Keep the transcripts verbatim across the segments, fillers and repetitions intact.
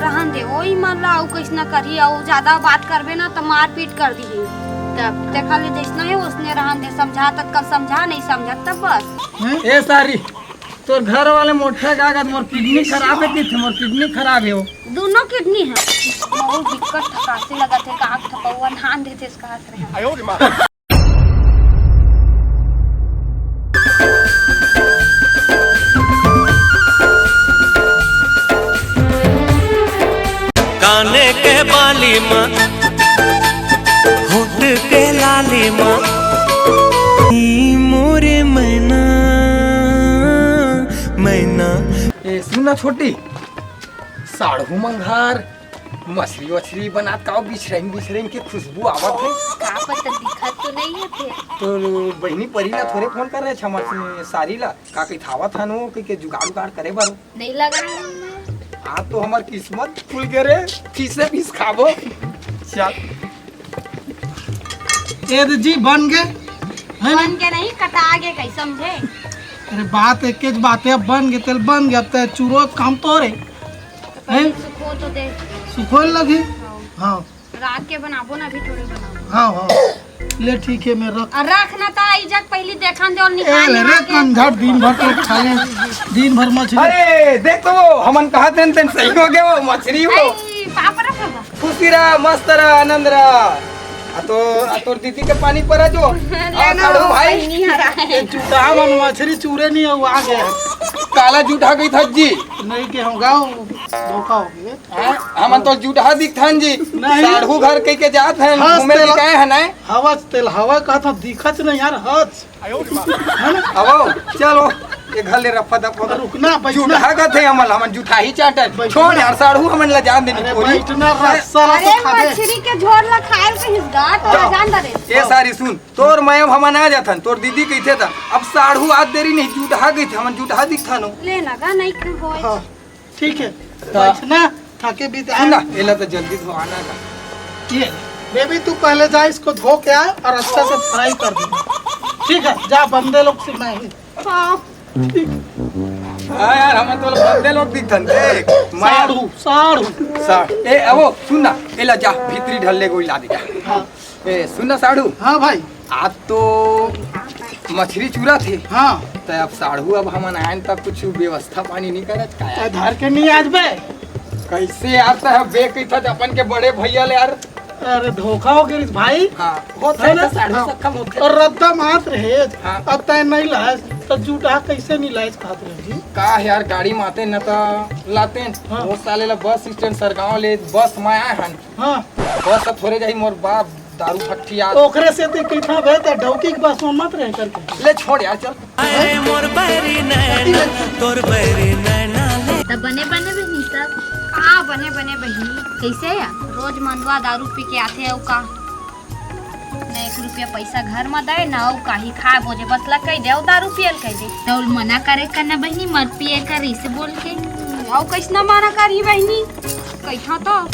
रहन दे, ओही मन ला अउ कइसना करही, अउ ज्यादा बात करबे ना त मारपीट कर दिही। तब तेखर ले जइसना हे ओसने रहन दे, समझा तब कल समझा, नहीं समझा तब बस। हैं? ए सारी, तोर घर वाले मोठा का कहत, मोर किडनी खराब हे, किथे मोर किडनी खराब हे वो। दोनों किडनी हे। बहुत दिक्कत थकासी लगत हे, का थपौआ धान देथे इसका हाथ रहे। काने के बाली मा, होठ के लाली मा, ई मोरे मैना, मैना। ए, सुन ना छोटी, साढ़ू मंगार मछरी वछरी बनात का, बिछरइन बिछरइन के खुशबू आवत हे। का पता दिखत तो नहीं हे फेर। तो बहिनी परी ला थोरे फोन कर रहे छे, हमर सारी ला, का कही थावत हन वो, कही के जुगाड़ उगाड़ करे बर। नहीं लगा है मैं। आज तो हमर किस्मत खुल गे रे, पीसे पीस खाबो। चल। ए दे जी, बन गे, है ना? बन गे नहीं, कटा गे, कही समझे? अरे बात एकेच बात हे, अब बन गे तेल बन गे, अब ते चूरो काम तो रे। हैं? सुखो तो दे। सुखोए लगी। हाँ। हाँ। रात के बनाबो ना, अभी थोड़ी बनाबो। हाँ, हाँ। ले ठीक हे, मैं रख। आ, रख ना ता, आई जग पहली देखन दे अउ ए, निकाल ले रे, निकाल के। कंझट दिन भर तो खाली, दिन भर मछरी। अरे, देख तो वो, हमन कहा तेन, तेन सही हो गे वो, मछरी वो। आई, पाप रख बा। खुशी रहा, मस्त रहा, आनंद रहा। आ तो, आ तोर दीदी के पानी परा जो। ले आ, ना, साढ़ू भाई। बहिनी हरा है। ए, चूड़ा मन मछरी चूरे नहीं हो, आ गया। काला जूठा कही था जी। नहीं के होगा, वो धोखा हो गया। हाँ, हमन तो जूठा दिखथन जी। नहीं। साढ़ू घर कह के जात हन, हंस घूमे तेला। गए हन, नहीं? हवच तेल, हवा कहत हूँ, दिखच नहीं यार, हच। है ना? अब आओ, चलो, ये घर ले रफा दफा कर। रुकना, बैठना। जूठा कथे हमन, हमन जूठा ही चाटन। बैठना। छोड़ यार, साढ़ू हमन ला जान देनी अरे, पूरी। बैठना, अरे, रस्सा ला अरे, तो खा दे। मछरी के झोर ला खायल कहिस गा, तो जाओ। जान दे रे। ये सारी सुन, तोर मैं अब हमन आ जाथन, तोर दीदी कहिथे था, अब साढ़ू आज देरी नहीं, जूठा कहिथे, हमन जूठा दिखथन। ले ना गा, नहीं होय। हाँ। ठीक है, ता- बस ना, थाके भी सुन ना, एला तो जल्दी धोआना का। ये, बेबी, तू पहले जा, इसको धो के आ और अच्छा से फ्राई कर दे। ठीक है, जा, बंदे लोग से मैं ही। हाँ। हाँ यार, हम तो बंदे लोग दिखथन, देख। मैं साढ़ू, साढ़ू। साढ़-, ए, अबो, सुन ना, एला जा, भीतरी ढल्ले कोई ला दे जा। हाँ। ए, सुन ना साढ़ू। हाँ भाई। आज तो मछरी चुरत हे। हाँ। त अब साढ़ू, अब हमन आयन त कुछ व्यवस्था पानी नहीं करत का यार? त धर के नहीं आज बे। कैसे यार, त अब बे कही था अपन के बड़े भैया ले यार। अरे धोखा हो गया भाई। हाँ, होत है है ना? त साढ़ू हाँ। सक्खम होत है। और रद्दा मात रहे। हाँ। अब तय नहीं लायस, त जूठा कैसे नहीं लायस कहत रहे जी? का यार, गाड़ी माते न त लाते। हाँ। वो साले ला बस स्टैंड सरगांव ले बस में आए हन। हाँ। बस अब थोड़े जाही मोर बाप दारू भट्ठी आ। ओकरे से ते कितना बे ते डौकी के बस में मत रह करके। ले छोड़ यार, चल। अरे मोर बैरी नैना, तोर बैरी नैना ले। तब बने बने बहिनी सब। हाँ, बने बने बहिनी। कैसे या? रोज मंदवा दारू पी के आथे अउ का? न एक रुपया पैसा घर में दे, न अउ काही खाए बोजे, बस ला कह दे, अउ दारू पियल कह दे। तो मना करे करना बहिनी, मत पिए कर, इसे बोल के। अउ कैसना मना करही बहिनी? कहिथा तो।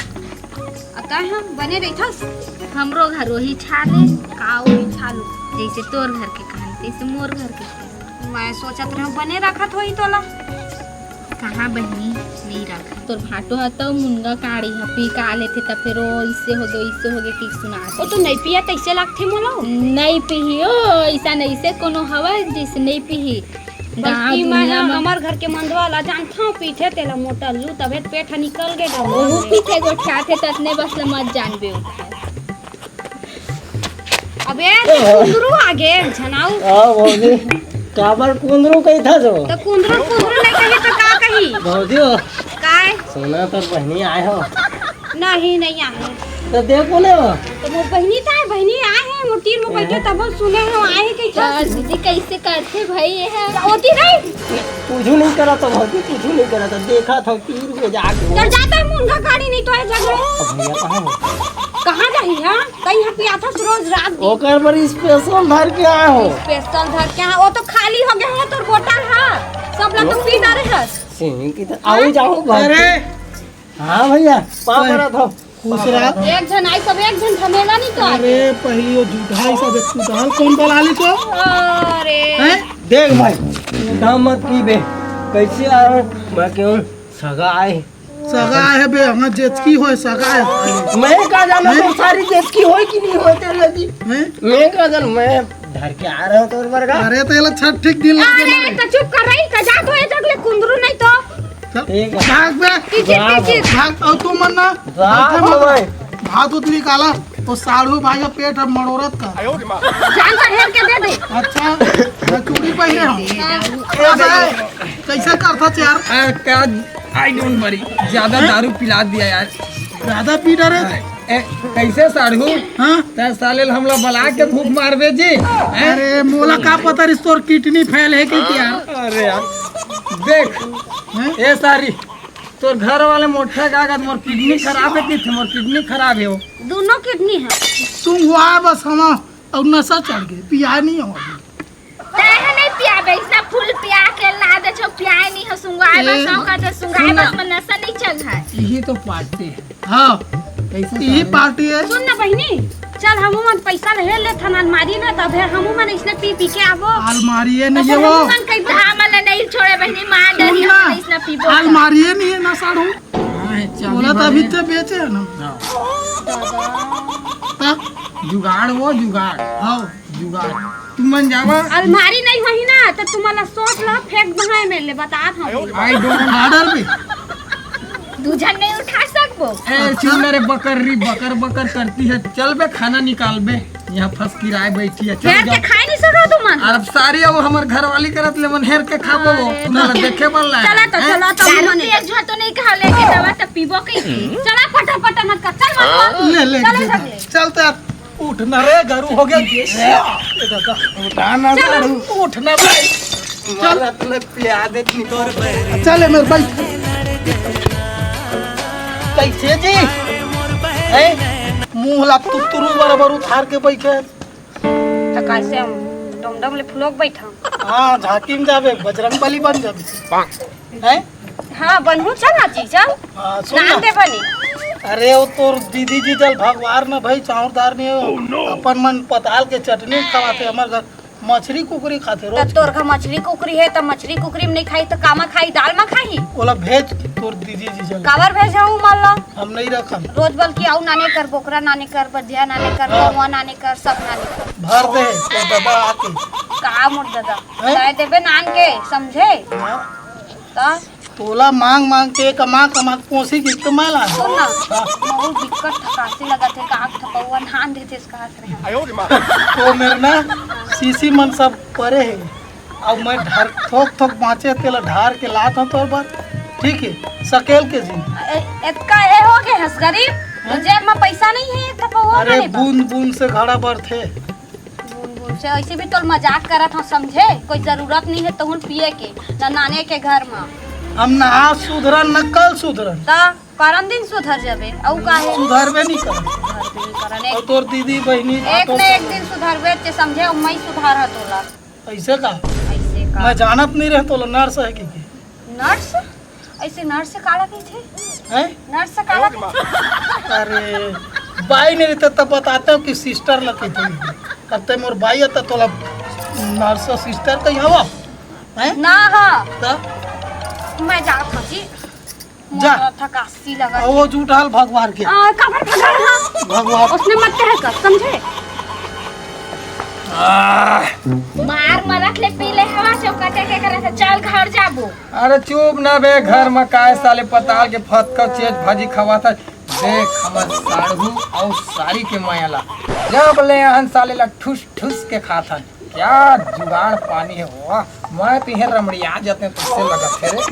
अतः हम बने रहिथस। हमरो घर वही छाले। का वही छालो? जैसे तोर घर के कहानी, तैसे मोर घर के कहानी। मैं सोचत रहूं, बने रखत होही तोला। कहाँ बहिनी, नहीं रखत। तोर भाटो ह तो मुनगा काढ़ी ह, पी का लेथे त फेर ओ इससे हो गए, इससे हो गए कि सुना। वो तो नहीं पिया, तैसे लागथे मोला। नहीं पीही ओ, ऐसा नहीं से कोनो हवा, जैसे नहीं पीही। गाँव बल्कि मैं दुनिया ह में हमर घर के मंदवा ला जानथव, पीथे तेला मोटा लू, तबे पेट ह निकल गे डबल ओहू से। पीथे गोठियाथे, ततने बस ल मत जानबे ओ। अबे, कुंदरू आगे, झनाऊ। हाँ, भौजी, काबर कुंदरू कहिथा जो? त कुंदरू, कुंदरू नहीं कही त का कही? भौजी हो। काय? सुना तोर बहिनी आए हो। नहीं, नहीं आए। त देखो ले वो। त मोर बहिनी त आए, बहिनी आए हे, मोर तीर में बैठे तब सुने हो, आए हे कहिथा। यार, दीदी कैसे करथे भाई ये है? होती नहीं। कुछु नहीं करा त भौजी, कुछु नहीं करा त देखा था तीर में जाके। त जाता है मुनगा काढ़ी नहीं तो है जगह। अब भैया कहाँ है? कहाँ जाही है? कहीं यहाँ पियाथस रोज रात दिन। ओकर बर special धर के आए हो। Special धर के आए, वो तो खाली हो गया है तोर बोतल है, सब ला तो पी डारे हस। सिंह की तो आओ जाओ घर अरे। पे। हाँ भैया, पाँव अरे। पड़ा था। खुश रहा। एक झन आई, सब एक झन झमेला नहीं तो आगे। अरे पहली वो जुठाई सब एक जुठाल कौन बना ली तो? अरे। हैं? देख भाई, काम मत की बे, कैसे आ रहा हूँ मैं, क्यों सगा आए। सगा हे बे, हाँ, जेचकी होय, सगा हे। मैं का जाना हैं? तोर सारी जेचकी होय कि नहीं होय तेरे लगी? हैं? मैं का जाना, मैं धर के आ रहा हूँ तोर बरगा। अरे, तो ये ला छठ ठीक दिन लगे अरे, ना रे। तो चुप कर रही, का जात होय जगले कुंदरू नहीं तो। चल, ठीक है। भाग बे। किचिर, वाह, किचिर। भाग, और तू मन ना। वाह, और तू मन ना। भाई। भात उतरी काला, वो साढ़ू भाई का पेट अब मड़ोरत का। जान का हेर के दे दे। अच्छा, मैं चूड़ी पहिरे हूँ। कैसे करता यार? आ, का, I don't worry, ज्यादा हैं? दारू पिला दिया यार। ज्यादा पी डरे? ए, कैसे साढ़ू? हाँ? तै साले ल हमला बला के फूंक मारबे जी? हैं? अरे, मोला का पता रिस तोर किडनी फेल हे कि यार? अरे यार, देख, हैं? ए सारी, तोर घर वाले मोठा का कहत, मोर किडनी खराब हे कि थे, मोर किडनी खराब हे वो। दोनों किडनी हे। सुंघवा बस हम, और नशा चढ़ गे, पिया नहीं हो। तैं ह नहीं पियाबे, इसना फूल पिया के ला दे छो, पियाए नहीं हो, सुंघवाए ए, बस, हम कहते सुंघाए सुन ना। बस, में नशा नहीं चल रहा है। यही तो पार्टी है। हाँ, कैसे यही सारे? पार्टी है। सुन ना बहिनी, चल हमू मन पैसा ले लेथन अलमारी में, तब हे हमू मन इसने पी पी के आबो। अलमारी है नहीं तब हे वो। हमू मन कहीं धाम वाला नहीं छोड़े बहिनी, मार सुन डरी ना, हम इसने पीबो। अलमारी है नहीं है ना साढ़ू। हाँ, है, चाबी बोला तो अभी भरे। तो बेचे है ना। हाँ। तब जुगाड़ वो जुगाड़। हाँ। जुगाड़। तुमन जावा। अलमारी नहीं होही ना, तो तुम्हारा सोच ला फेंक बहाए में ले, बतात हूँ। I don't order भी। दू झन नहीं उठा सकबो। ए, चुप ना रे, बकर री, बकर बकर करती है। चल बे, खाना निकाल बे। यहाँ फंस किराए बैठी है। चल बैठ के जाओ। खाए नहीं सको तुमन। अरे सारी वो हमर घरवाली करत ले मन हेर के खाबो। अरे तुम्हारा तो। देखे वाला है। चला तो, हैं? चला तो दारू मने। पिए जो तो नहीं कहा लेके दवा तो पीबो कहीं। चला पटर पटर मत कर, चल मत कर। ले, ले, चलो ले। झगले। चल तो। उठ ना रे, गरू हो गया। ये दादा। उठा ना चलो। साढ़ू। उठ ना भाई। चल। मारा तूने प्यादे निकोर पे। चल, ए मेरे भाई। कैसे जी? हैं? मुंह ला तुतरू बराबर उठार के बैठे। तो कैसे हम डोमडोम ले फुलोक बैठा? हाँ, झांकी में जाबे, बजरंग बली बन जाबे। हैं? हाँ, बनहूँ, चल ना जी, चल। हाँ, सुन ना। नाम दे बनी। अरे, वो तोर दीदी जी जल भगवार न भाई, चाउर दार नहीं हो। Oh, no। अपन मन पताल के चटनी खवाथे, हमर घर मछरी कुकरी खाथे त रोज। तोर घर मछरी कुकरी है, त मछरी कुकरी में नहीं खाई, त कामा खाई, दाल मा खाई? ओला भेज तोर दीदी जी जल। काबर भेजहूँ मन ला? हम नहीं रखन। रोज बल्कि आऊ नाने कर, बोकरा नाने कर, बधिया नाने कर, हाँ। कौआ नाने कर, सब नाने कर। भर दे, तो दबा आके। का मोर दादा? हैं? काय देबे नान के, समझे? हाँ। त? तोला मांग मांग के, कमा कमा के पोसी के तो मैं ला। सुन ना, हाँ। बहुत दिक्कत थकासी लगत हे, का थपौआ नान देथे, कहा से रहे। तो मेरे ना, सीसी मन सब परे हे। अब मैं ढार, थोक थोक बाँचे, तेला ढार के लात हूँ तोर बर। ठीक है, सकेल के जी। ए-, एतका ए हो गए हस गरीब, तो हैं? जेब में पैसा नहीं है, एक थपौआ अरे, बने बर। बूंद बूंद से घड़ा भरथे। बूंद बूंद से, ऐसे भी तोर मजाक करत हूँ, समझे? कोई जरूरत नहीं है तोहन पिए के, ना नाने के घर में। हम ना आज सुधरन, ना कल सुधरन। ता परन दिन सुधर जाबे, अउ काहे? सुधरबे नहीं करन। सुधरबे नहीं करन, एक और तोर दीदी, बहिनी, एक न एक दिन सुधरबे, ते समझे, अउ मैं सुधार ह तोला। ऐसे का? ऐसे का? मैं जानत नहीं रहे तोला नर्स है कि के? नर्स? ऐसे नर्स काला कहिथे? हैं? नर्स काला कहिथे? अरे, बाई नहीं रहता तब बताते हो कि सिस्टर ला कहिथे। अब ते मोर बाई है तो तोला नर्स सिस्टर कही हवा? हैं? ना हा। तो? मैं जात हूँ जी। जा। मोर थकासी लगा। ओ, जूठ हाल भगवान के। आ, काबर भगवान हा? भगवान। उसने मत कहे कर, समझे? आह। मार मरत ले पी ले हवा से, कटे के करे से, चल घर जाबो। अरे चुप ना बे, घर में काय साले पताल के फतका चेच भाजी खवात है। देख हमर साढ़ू अउ सारी के माया ला। जब ले आहन साले ला ठुस ठुस के खाथन। क्या जुगाड़ पानी है, वाह। मैं तो इहे रमड़िया जाते हैं, तुझसे लगत है रे।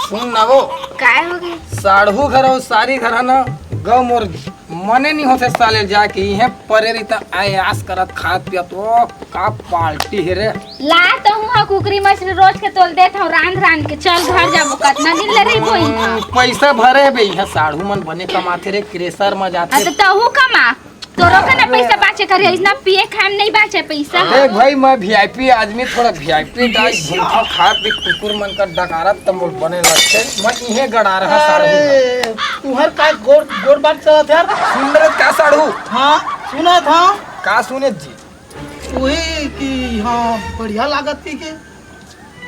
सुन ना वो। काय हो गए? साढ़ू घर अउ सारी घर है ना, गौ मोर मने नहीं होते साले जाके इहे परे रही त आयास करत खात पियत, ओ का पार्टी है रे। ला तो हुआ कुकरी मछली रोज के तोल देत हूँ रांध रांध के, चल घर जाबो, कितना दिन ले रही बोई। हम्म, पैसा भरे बे, इहाँ साढ़ू मन बने कमाथे रे, क्रेशर म जाथे। हाँ, तो तहू कमा, तोरो का ना पैसा बाचे करे, इसना पिए खाए में नहीं बाचे पैसा। देख भाई, मैं वीआईपी आदमी, थोड़ा वीआईपी डाइट घूमता, खा पी कुकुर मन का डकारत त मोर बने लगथे। मैं इहे गड़ा रहा साढ़ू। अरे, तुहर का गोड़, गोड़ बात चलत यार? सुन रे का साढ़ू? हाँ, सुना था। का सुने जी? वही कि हाँ, बढ़िया लागत थी के।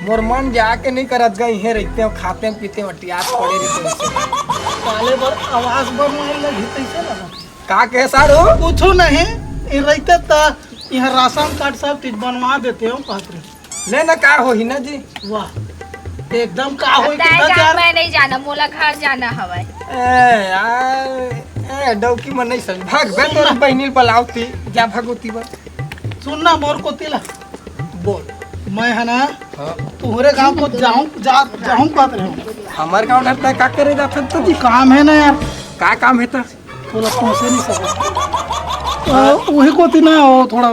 मोर मन जाके नहीं करत गा, इहें रहितेंव, खातेंव पीतेंव, अटियात पड़े रहितेंव। काले बर आवास बनवाए लगही तइसे लगत। का कहे साढ़ू? कुछु नहीं, ये रहिते त इहाँ राशन कार्ड सब चीज बनवा देतेंव, कहत रहे। ले ना, का होही ना जी। वाह, एकदम का होही, तय कितना का, चार मैं नहीं जाना, मोला घर जाना हवय। ए यार, ए डौकी मन नहीं समझ। भाग बे, तोर बहिनी ल बलावती, जा भगवती बर। सुन ना मोर कोती ला। बोल। मैं है ना, हाँ। तुहरे गांव को जाहूं, जा, जाहूं कहत रहे हंव। हमर गांव डहर तय का करे जाथस त जी? काम है ना यार। का काम है त? तोला पहुंचे नहीं सकत। तो वही कोती ना, वो थोड़ा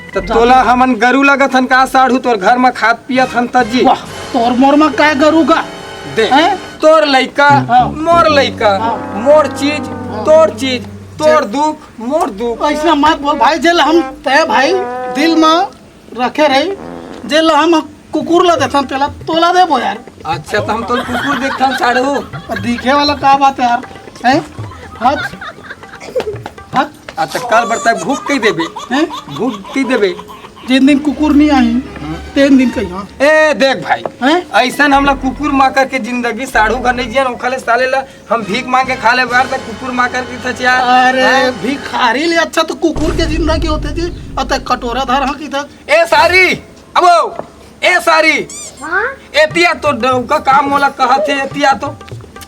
त तोला हमन गरू लगत हन का साढ़ू? तोर घर म खात पियत हन त जी। वाह, तोर मोर म काय गरू का? देख, हैं? तोर लइका, हाँ। मोर लइका, हाँ। मोर चीज, हाँ। तोर चीज, तोर चल। दुख, मोर दुख। अइसना मत बोल भाई, जेला हम तय भाई दिल म रखे रही, जेला हम कुकुर ला देथन, तेला तोला देबो यार। अच्छा, त हम तोर कुकुर देखथन साढ़ू। दिखे वाला का बात है यार, हैं? हट, हट। अच्छा, काल बरता भूख कही देबे, हैं? भूख कही देबे। जिन दिन कुकुर नहीं आही, हम्म। तेन दिन कही, हाँ। ए, देख भाई, हैं? अइसन हमला कुकुर माकर के जिंदगी साढ़ू घर नहीं जियन, ओखले साले ला हम भीख मांग के खा ले बार, त कुकुर माकर की थच यार। अरे, हैं? भिखारी ले अच्छा तो कुकुर के जिंदगी होते जी। अत कटोरा धर हाँ की थक। ए सारी, अबो, ए सारी। हाँ? एतिया तो डौका काम मोला कहत हे, एतिया तो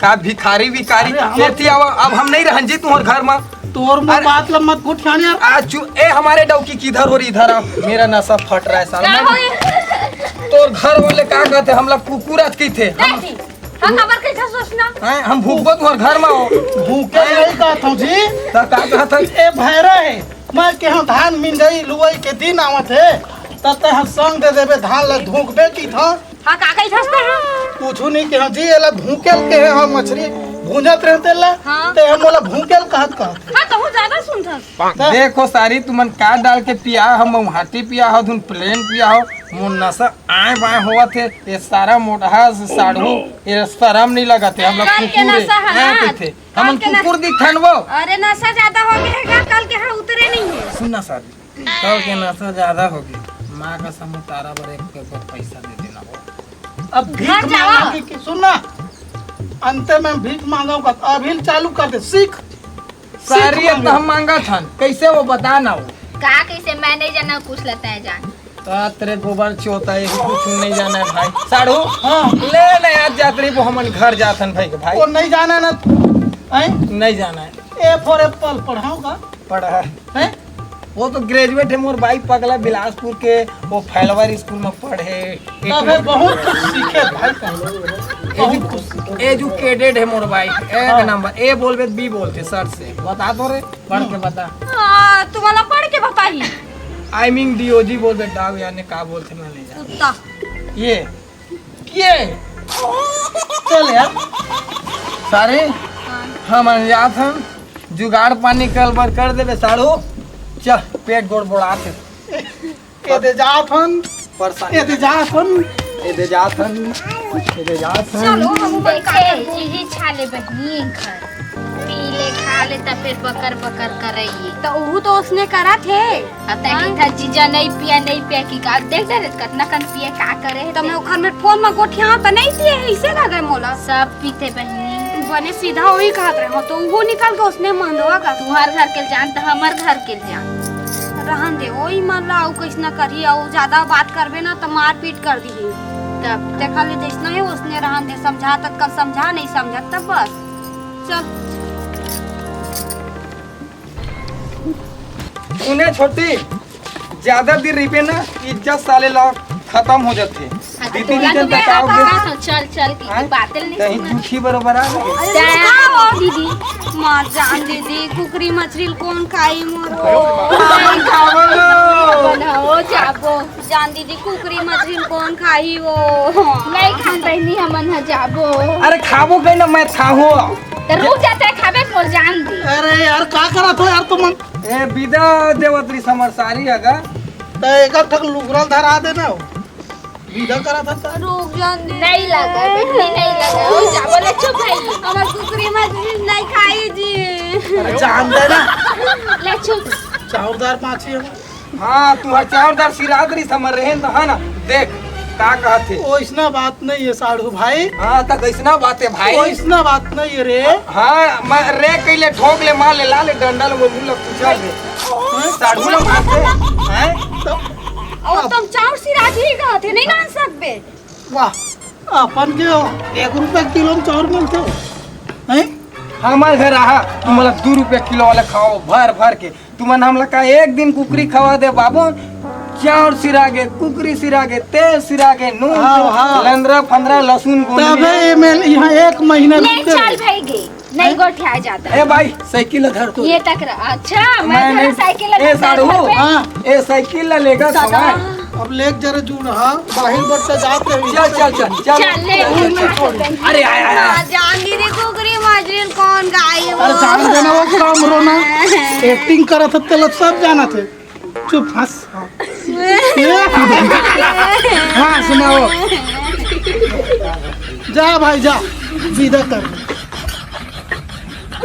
का भिखारी विकारी, अरे, हम एतिया अब, अब हम नहीं रहन जी तुहर घर म। तोर म अरे, बात ल मत गोठियान यार। आज चु-, ए हमारे डौकी किधर हो रही, इधर आ। मेरा नसा फट रहा है साला। का होई? तोर घर वाले का कहते, हमला कुकुर अतकी थे। हम नहीं, हम हमर कैसा सोचना? हैं, हम भूखबो तुहर घर म हो। भूखे नहीं कहत हूँ जी। त का कहत है? ए भैरा है। मैं केहा धान मिंजई लुवई के दिन आवत हे, त तेहा संग दे देबे, धान ल धोंकबे की था। हाँ, का कही थस तेहा? कुछु नहीं केहा जी, एला धोंकेल केहे हम मछरी भूंजत रहते ला, हाँ। तेहा मोला भूंकेल कहत कहत। हाँ, तहूँ ज्यादा सुनथस। देखो सारी, तुमन का डाल के पिया हो, मऊहाटी पिया हो, धुन प्लेन पिया हो, मोर नसा आए बाए होवत हे, ये सारा मोटहा साढ़ू, ये शरम नहीं लगत हे, हम लोग कल के कुकुर नसा है हैं, ना। कथे। हमन कल के ना कुकुर दिखथन वो। अरे नशा ज्यादा हो गया है का? कल के हाँ उतरे नहीं है। सुन ना सारी, कल के नशा ज्यादा हो गया। माँ का समूह तारा बर एक, एक बार पैसा दे देना वो। अब भीख घर जाओ। मांगा कि, कि सुन ना, अंत में भीख मांगा का अभी चालू कर दे, सीख। सारी सीख अब तो मांगे। हम मांगा था, कैसे वो बता ना वो। का कैसे, मैं नहीं जाना, कुछ लेता है जान। आ, तेरे गोबर चोता है, कुछ नहीं जाना है भाई। साढ़ू, हाँ। ले ले यार, जात रही वो हमन घर जाथन भाई के भाई। वो नहीं जाना है ना, हैं? नहीं जाना है। A for apple पढ़ाऊंगा। पढ़ा है। हैं? वो तो ग्रेजुएट है मोर भाई पगला बिलासपुर के, वो फैलवार स्कूल में पढ़े। तबे बहुत कुछ सीखे भाई, बहुत कुछ सीखे। एजुकेटेड है मोर भाई, एक हाँ। नंबर। A बोलबे त B बोलथे सर से। बता दो रे, पढ़ के बता। हाँ, तुम्हाला पढ़ के बताही। आई मीन डीओजी बोलबे, dog यानी का बोलथे मैं नहीं जानता। कुत्ता। ये, ये। चल यार। सारे, हाँ। हम अनजात हन, जुगाड़ पानी कल बर कर देबे साढ़ू। चल, पेट गड़बड़ात हे। एदे जात हन। परेशान। एदे जात हन। एदे जात हन। एदे जात हन। चलो, हम ऊपर देखे, का करबो? यही छा ले बहिनी घर। पी ले, खा ले, तब फिर बकर बकर करइए। तो उहू तो उसने करा थे। अब तक हाँ? इधर जीजा नहीं पिया, नहीं पिया की का? देख डरे, कतना कन पिए, का करे है तो ते? मैं ओखर में फोन में गोठिया तो नहीं पिए है, इसे लगे मोला। सब पीते बहिनी। बने सीधा वही कहत रहे हो, तो उहू निकल के उसने मंदवा का। तुहर घर के जान, तो हमर घर के जान। रहन दे, ओई मन ला अउ कइसना करही, अउ ज्यादा बात करबे ना, त मारपीट कर दिही। तब? देखा ले, जइसना हे, ओसने रहन दे, समझा तब कल समझा, नहीं समझा तब बस। चल। सुने छोटी, ज्यादा दिन रहिबे ना, इज्जत साले ला खतम हो जाथे। हाँ, तो दीदी तोला जी तो के मैं बताओगे? कहा था, चल, चल, की आय? बातें नहीं कहीं सुनना। दुखी बरोबर आ गए। अरे, रुको, दीदी, मत जान दीदी, कुकरी मछली कौन खाई मोरो? नहीं खाबो। बनाओ, जाबो। जान दीदी, कुकरी मछली कौन खाही वो? नहीं खान बहिनी, हमन ह जाबो। अरे खाबो कहीं ना, मैं था हो। तो रुक जाते, खाबे मोर जान दी। अरे यार, का करत हो यार तुमन? ए, बिदा देवत रही समर सारी अगा। त एक ठक लुगरा धरा देना हो। बिदा करत ह त। रुक जान दीदी। नहीं लगा, बहिनी, नहीं लगा। ओ, जाबो ले, चुप है। हमर कुकरी मछली नहीं खाई जी। अरे जान दे ना। ले, चुप। चाउर दार पाछी हम। हाँ, तू हर चाउर दार सिराद रही समर रहे न, है ना? देख, का कहत हे? ओइसना बात नहीं है साढ़ू भाई। हाँ, त कइसना बात है भाई? ओइसना बात नहीं है रे। हाँ, मैं रे कइले ठोक ले, मार ले, ला ले डंडा ले, वो मुंह ला कुचल दे। हाँ, साढ़ू ला मार दे। हैं? ओ, तुम चाउर सिराजी ही कहत हे, नहीं गान सकबे? वाह, अपन के हो, एक रुपया किलो में चाउर मिलते हो, हैं? हमार घर आहा, तुमला दू रुपया किलो वाला खाओ, भर भर के। तुमन हमला का एक दिन कुकरी खवा दे बाबू, चाउर सिरागे, कुकरी सिरागे, तेल सिरागे, नून, हाँ, हाँ। लंदरा फंदरा, लहसुन, गोंदली। तबे ये में यहाँ एक महीना नहीं, बीते चल रहे। भाई गे, नहीं गोठिया जाता। ए भाई, साइकिल ला धर तो। ये तक रहा। अच्छा, मैं मैं थोड़ा नहीं, साइकिल ला ए धर साढ़ू, पर। हाँ। ए साइकिल ला लेगा सका। समय। अब लेक जरा जूड़, हाँ, बाहिर बट्टा जात रही। चल, चल, चल, चल। चल, ले, चल, चल, चल। अरे, आय, आय, आय। हाँ, जान दीदी कुकरी माजरी कौन गाई हो? अरे, जान देना वो काम रो ना। एक्टिंग करत ह, तेला सब जानत हे। चुप, हंस। हाँ। हाँ, सुनाओ। जा भाई, जा। विदा कर।